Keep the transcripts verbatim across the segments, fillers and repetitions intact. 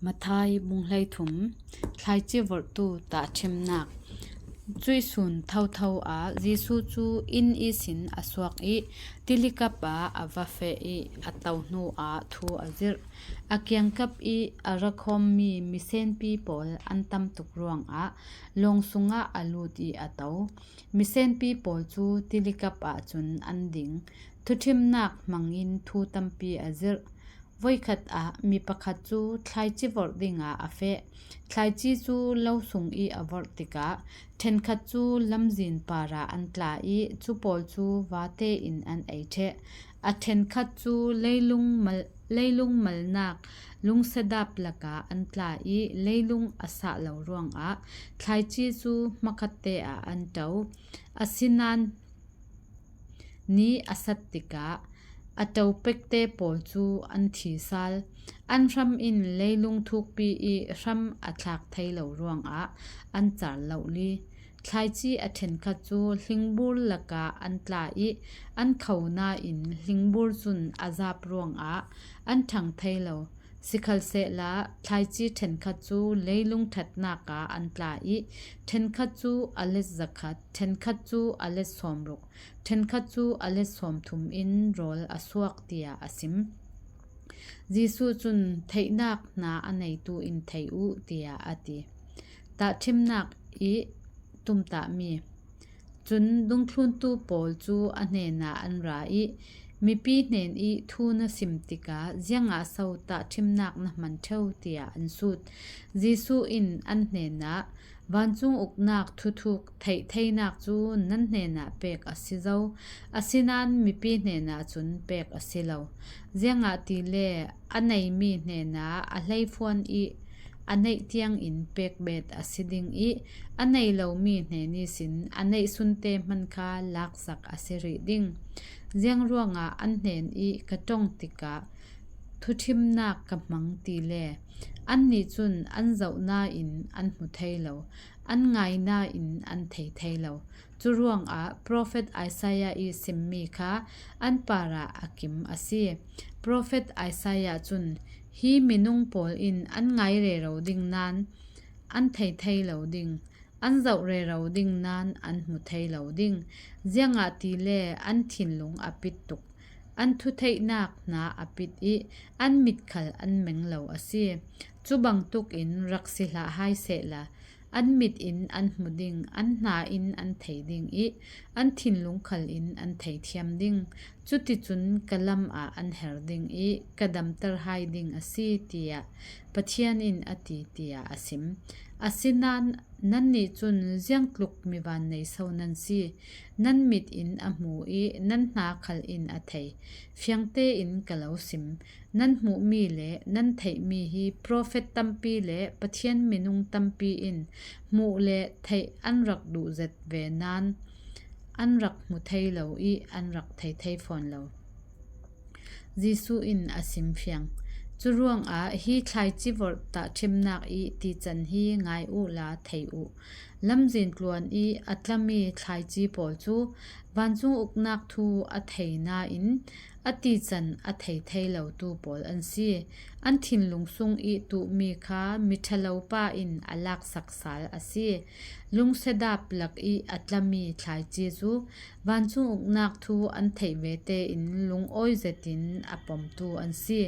Mathai bung hleithum. Thlaici vorhtu tahṭhimnak. Cuih sun thotho ah Jesuh cu inn ihsin a suak i tilikap ah a va feh i a to hnu ah thu a zirh. A kiangkap i a ra khawmmi misenpi pawl an tam tuk ruangah lawng sungah a lut i a to. Misenpi pawl cu tilikap ah cun an ding. Thuṭhimnak hmangin thu tampi a zirh. Voikhat ah mi pakhat cu thlaici vorh dingah a feh. Thlaici cu lo sung i a vorh tikah ṭhenkhat cu lamzin parah an tla i cu pawl cu vate in an ei ṭheh. A ṭhenkhat cu leilung mal, leilung malnak lungsedap lakah an tla i leilung a sah lo ruangah thlaici cu hmakhatte ah an ṭo. Asinain ni a sat tikah a ṭo pekte pawl cu an thi sal. An hram in leilung thukpi i hram a thlak thei lo ruangah an car lohli. Thlaici a ṭhenkhat cu hlingbur lakah an tla i an kho nain hlingbur cun a zap ruangah an ṭhang thei lo. Sikhalsehla thlaici ṭhenkhat cu leilung ṭhatnak ah an tla i ṭhenkhat cu a let zakhat, ṭhenkhat cu a let sawmruk, ṭhenkhat cu a let sawmthum in rawl a suak, tiah a sim. Jesuh cun, "Theihnak hna a neitu in thei u," tiah a ti. Tahṭhimnak i tumtahmi. Cun dungthluntu pawl cu a hnenah an ra i, "Mipi hnen i thu na sim tikah ziangah so tahṭhimnak na hman ṭheu?" tiah an sut. Jesuh in an hnenah, "Vancung uknak thuthuk theih theinak cu nan hnenah pek a si zo, asinain mipi hnenah cun pek a si lo. Ziangahtile a neimi hnenah a hleifuan i a neih tiangin pek bet a si ding i a nei lomi hnen ihsin a neihsunte hman kha laksak a si rih ding. Ziang ruangah an hnen i ka ṭong tikah thuṭhimnak ka hmang," tile annih cun an zoh nain an hmu thei lo, an ngai nain an thei thei lo. Curuangah profet Isaiah i simmi kha an parah a kim a si. Profet Isaiah cun, "Hi minung pawl in an ngai rero ding nain an thei thei lo ding, an zoh rero ding nain an hmu thei lo ding, ziangahtile an thinlung a pit tuk. An thutheihnak hna a pit i an mit khal an meng lo a si. Cu bangtuk in rak si hlah hai sehla, an mit in an hmu ding, an hna in an thei ding i an thinlung khal in an thei thiam ding. Cuticun ka lam ah an her ding i ka damter hai ding a si," tiah Pathian in a ti, tiah a sim. Asinain nannih cun, "Ziangtluk mi vannei so nan si! Nan mit in a hmu i nan hna khal in a thei. Fiang tein ka lo sim, nan hmuhmi le nan theihmi hi profet tampi le Pathian minung tampi in hmuh le theih an rak duh zet ve nain an rak hmu thei lo i an rak thei thei fawn lo." Jesuh in a simfiang. Curuangah hi thlaici vorh tahṭhimnak i tican hi ngai uhla thei uh. Lamzin tluan i a tlami thlaici pawl cu vancung uknak thu a thei nain a tican a thei thei lotu pawl an si. An thinlung sung i tuhmi kha miṭhalopa in a laksak sal a si. Lungsedap lak i a tlami thlaici cu vancung uknak thu an theih ve tein lungawi zetin a pomtu an si.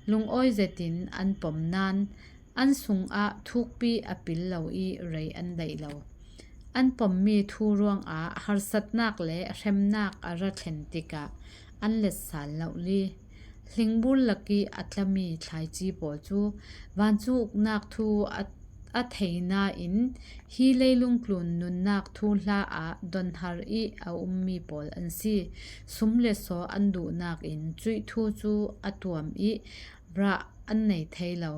Lungawi zetin an pom nain an sungah thukpi a pil lo i rei an daih lo. An pommi thu ruangah harsatnak le hremnak a ra thlen tikah an letsal lohli. Hlingbur lak i a tlami thlaici pawl cu vancung uknak thu a, a thei nain hi leilung tlun nunnak thuhla ah donhar i a ummi pawl an si. Sum le saw an duhnak in cuih thu cu a tuam i rah an nei thei lo.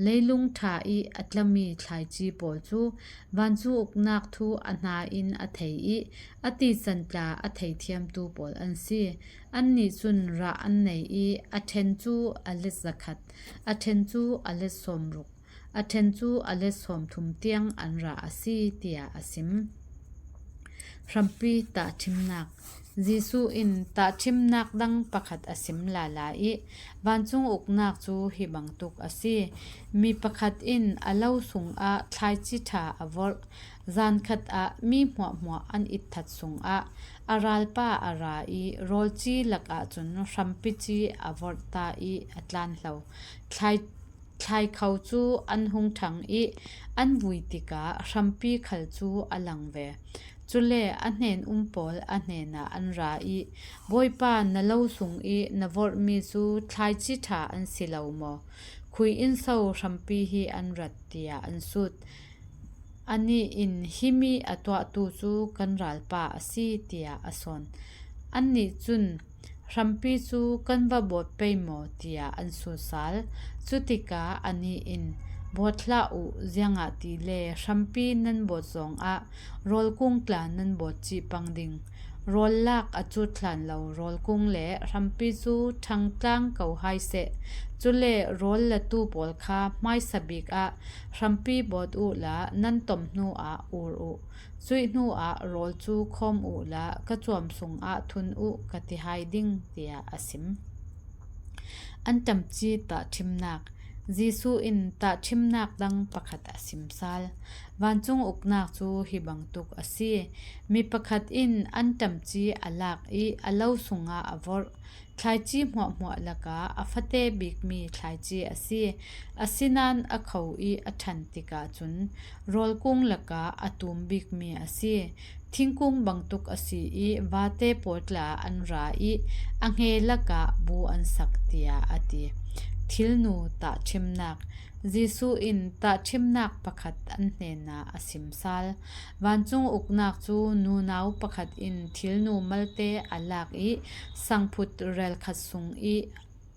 Leilung ṭha i a tlami thlaici pawl cu vancung uknak thu a hna in a thei i a tican tla a thei thiamtu pawl an si. Annih cun rah an nei i a ṭhen cu a let zakhat, a ṭhen cu a let sawmruk, a ṭhen cu a let sawmthum tiang an rah a si, tiah a sim. Hrampi tahṭhimnak. Jesuh in tahṭhimnak dang pakhat a sim lala i, vancung uknak cu hi bangtuk a si: Mi pakhat in a lo sungah thlaici ṭha a vorh. Zan khat ah mi hmuahhmuah an itthat sungah a ralpa a ra i, rawlci lakah cun hrampi ci a vorh ta i a tlanhlo. Thlai, thlai kho cu an hung ṭhang i an vui tikah hrampi khal cu a lang ve. Cule a hnen um pawl a hnenah an ra i, Bawipa, na lo sung i na vorhmi cu thlaici ṭha an si lo maw? Khui in so hrampi hi an rat, tiah an sut. Anih in, Himi a tuahtu cu kan ralpa a si, tiah a sawn. Annih cun, Hrampi cu kan va bawt pei maw? Tiah an sut sal. Cutikah anih in, Bawt hlah u, ziangahtile hrampi nan bawt zongah rawlkung tla nan bawt cih pang ding. Rawl lak a cut hlan lo rawlkung le hrampi cu ṭhangtlang ko hai seh. Cule rawl latu pawl kha hmaisa bik ah hrampi bawt uhla nan tom hnu ah ur uh. Cuih hnu ah rawl cu khawm uhla ka cuam sungah thun uh, ka ti hai ding, tiah a sim. An ṭamci tahṭhimnak. Jesuh in tahṭhimnak dang pakhat a sim sal. Vancung uknak cu hi bangtuk a si: Mi pakhat in an ṭamci a lak i a lo sungah a vorh. Thlaici hmuahhmuah lakah a fate bikmi thlaici a si. Asinain a kho i a ṭhan tikah cun rawlkung lakah a tum bikmi a si. Thingkung bangtuk a si i vate pawl tla an ra i a hnge lakah bu an sak, tiah a ti. Thilnu tahṭhimnak. Jesuh in tahṭhimnak pakhat an hnenah a sim sal. Vancung uknak cu nunau pakhat in thilnu malte a lak i sangphut rel khat sung i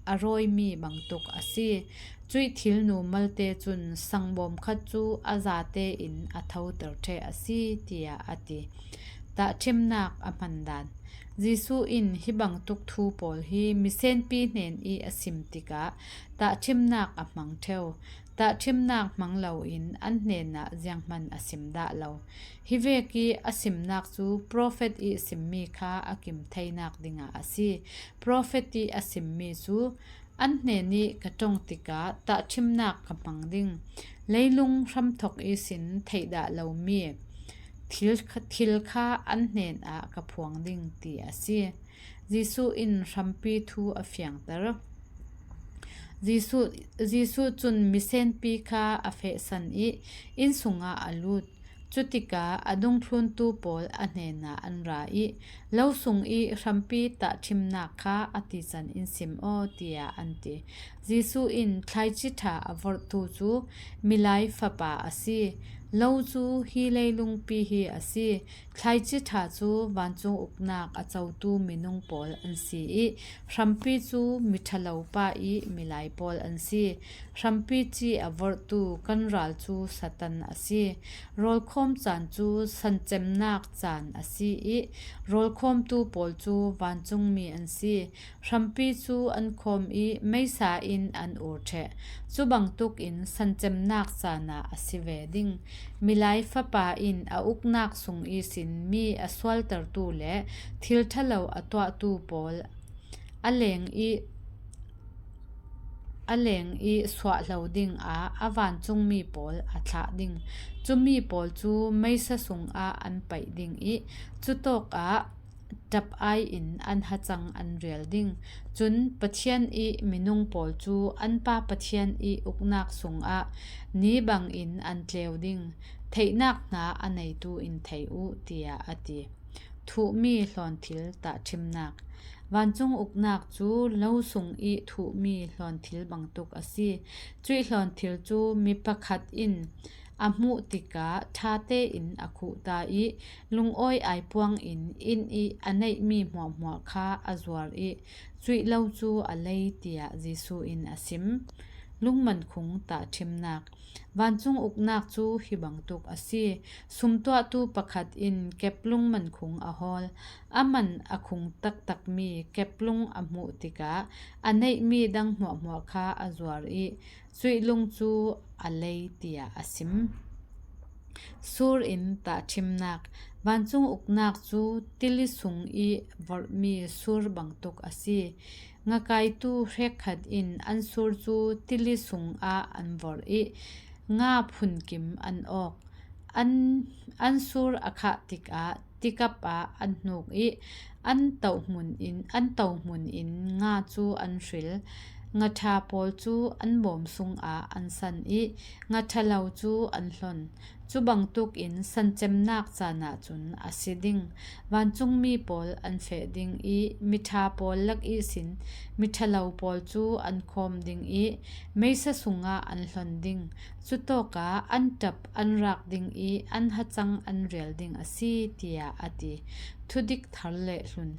a rawimi bangtuk a si. Cuih thilnu malte cun sangbawm khat cu a zate in a thoter ṭheh a si, tiah a ti. Tahṭhimnak a hman dan. Jesuh in hi bangtuk thu pawl hi misenpi hnen i a sim tikah tahṭhimnak a hmang ṭheu. Tahṭhimnak hmang loin an hnenah zianghman a sim dah lo. Hi vek i a simnak cu profet i simmi kha a kim theinak dingah a si. Profet i a simmi cu, An hnen i ka ṭong tikah tahṭhimnak ka hmang ding, leilung hramthok ihsin theih dah lomi thil, thil kha an hnenah ka phuang ding, ti a si. Jesuh in hrampi thu a fiangter. Jesuh, Jesuh cun misenpi kha a fehsan i inn sungah a lut. Cutikah a dungthluntu pawl a hnenah an ra i, Lo sung i hrampi tahṭhimnak kha a tican in sim aw, tiah an ti. Jesuh in, Thlaici ṭha a vorhtu cu Milai Fapa a si. Lo cu hi leilungpi hi a si. Thlaici ṭha cu vancung uknak a cotu minung pawl an si i hrampi cu miṭhalo pa i milai pawl an si. Hrampi ci a vorhtu kan ral cu Satan a si. Rawlkhawm caan cu sancemnak caan a si i rawlkhawmtu pawl cu vancungmi an si. Hrampi cu an khawm i meisa in an ur ṭheh. Cu bangtuk in sancemnak caan ah a si ve ding. Milai Fapa in a uknak sung ihsin mi a sualtertu le thil ṭhalo a tuahtu pawl a leng i, a leng i suahhlo dingah a vancungmi pawl a thlah ding. Cumi pawl cu meisa sungah an paih ding i cutawkah ṭap ai in an hacang an rial ding. Cun Pathian i minung pawl cu an Pa Pathian i uknak sungah ni bangin an tleu ding. Theihnak hna a neitu in thei u, tiah a ti. Thuhmi hlawnthil tahṭhimnak. Vancung uknak cu lo sung i thuhmi hlawnthil bangtuk a si. Cuih hlawnthil cu mi pakhat in a hmuh tikah ṭha tein a khuh ta i, lungawi aipuang in inn i a neihmi hmuahhmuah kha a zuar i, cuih lo cu a lei, tiah Jesuh in a sim. Lungmankhung tahṭhimnak. Vancung uknak cu hi bangtuk a si: Sumtuahtu pakhat in keplung mankhung a hawl. A man a khung taktakmi keplung a hmuh tikah a neihmi dang hmuahhmuah kha a zuar i, cuih lung cu a lei, tiah a sim. Sur in tahṭhimnak. Vancung uknak cu tili sung i vorhmi sur bangtuk a si. Ngakaitu hrekkhat in an sur cu tili sungah an vorh i nga phunkim an awk. An, an sur a khah tikah tikap ah an hnuk i an tohmun in, an tohmun in nga cu an hril. Ngaṭha pawl cu an bawm sungah an san i ngaṭha lo cu an hlon. Cu bangtuk in sancemnak caan ah cun a si ding. Vancungmi pawl an feh ding i miṭha pawl lak ihsin miṭha lo pawl cu an khawm ding i meisa sungah an hlon ding. Cutawkah an ṭap an rak ding i an hacang an rial ding a si, tiah a ti. Thudik thar le hlun.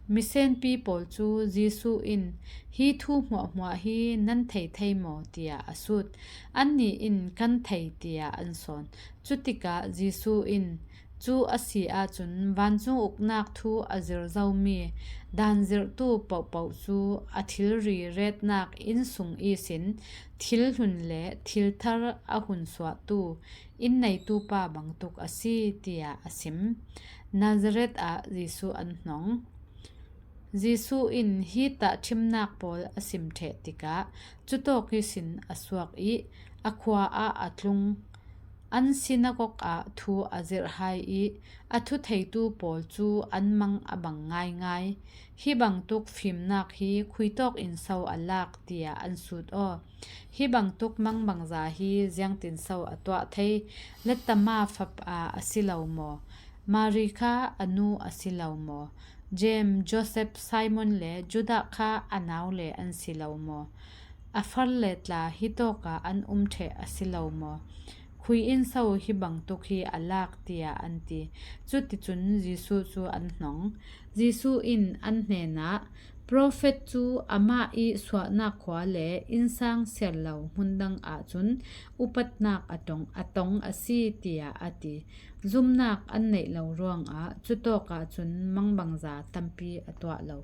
Misenpi pawl cu Jesuh in, "Hi thu hmuahhmuah hi nan thei thei maw?" tiah a sut. Annih in, "Kan thei," tiah an sawn. Cutikah Jesuh in, "Cu a si ahcun vancung uknak thu a zir zomi dan zirhtu pohpoh cu a thilri retnak inn sung ihsin thil hlun le thil thar a hun suahtu inn neitu pa bangtuk a si," tiah a sim. Nazareth ah Jesuh an hnong. Jesuh in hi tahṭhimnak pawl a sim ṭheh tikah cutawk ihsin a suak i a khua ah a tlung. An sinagog ah thu a zirh hai i a thutheitu pawl cu an mang a bang ngaingai. "Hi bangtuk fimnak hi khuitawk in so a lak?" tiah an sut aw. "Hi bangtuk mangbangza hi ziangtin so a tuah thei? Letama fapa a si lo maw? Mari kha a nu a si lo maw? James, Joseph, Simon le Judah kha a nau le an si lo maw? A far le tla hitawkah an um ṭheh a si lo maw? Khui in so hi bangtuk hi a lak?" tiah an ti. Cuticun Jesuh cu an hnong. Jesuh in an hnenah, "Profet cu amah i suahnak khua le innsang siar lo hmun dang ahcun upatnak a tong, a tong a si," tiah a ti. Zumnak an neih lo ruangah cutawk ahcun mangbangza tampi a tuah lo.